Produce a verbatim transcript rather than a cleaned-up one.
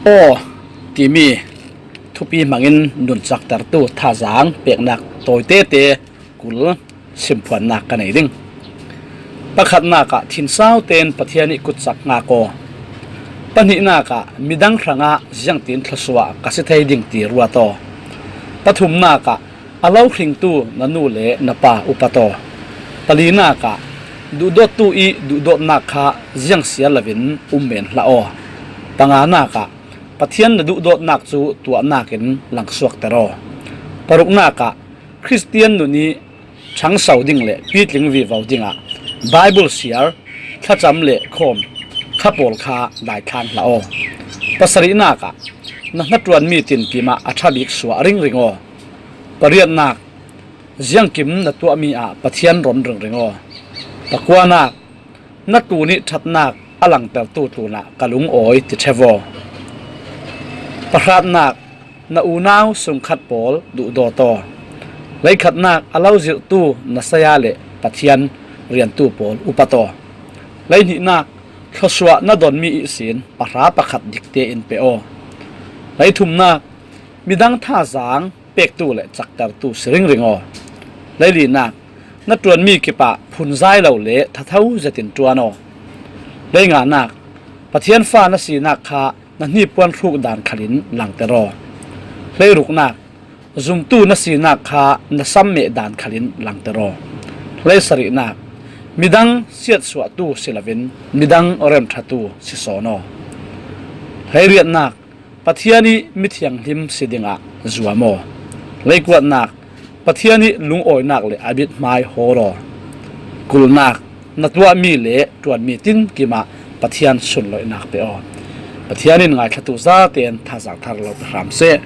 Aw timi thupi hmangin nunchaktertu thazang peknak tawitete kul simphuannak ka nei ding. Pakhatnak ah thinsau tein Pathian ih kutcak ngak aw. Pahnihnak ah midang hrangah ziangtin thluasuah ka si thei ding ti ruat aw. Pathumnak ah a lo hringtu na nu le na pa upat aw. Palinak ah duhdawttu ih duhdawtnak kha ziangsia loin um men hlah aw. Panganak ah Pathian na duhdawtnak cu tuahnak in langsuakter aw. Paruknak ah Khristian nun ih ṭhangso ding le pitling vivo dingah Baibal siar, thlacam le khawm kha pawl kha daithlang hlah aw. Pasarihnak ah na hnaṭuanmi tinkim ah a ṭha bik suah ringring aw. Pariatnak ziangkim na tuahmi ah Pathian ron ringring aw. Pakuanak na tlun ih ṭhatnak a langtertu tlunah ka lungawi ti ṭheu aw. Pahratnak na unau sungkhat pawl duhdawt aw. Leikhatnak a lo zirhtu na saya le Pathian riantu pawl upat aw. Leihnihnak thluasuah na donmi ihsin pahra pakhat dikte in pe aw. Leithumnak midang thazang pektu le caktertu si ringring aw. Leilinak na ṭuanmi kipah phunzai lo le thatho zetin ṭuan aw. Leinganak Pathian fa na sinak kha na hnipuan hruk dan khalin langter aw. Leiruknak zumtu na sinak kha na sammeh dan khalin langter aw. Leisarihnak midang siatsuahtu si loin midang remṭhatu si sawn aw. Leiriatnak Pathian ih mithianghlim si dingah zuam aw. Leikuatnak Pathian ih lungawinak le a mithmai hawl aw. Kulnak na tuahmi le ṭuanmi tinkim ah Pathian sunloihnak pe aw. Pathian in ngaithlatu zaten thazang thar lo pe hram seh.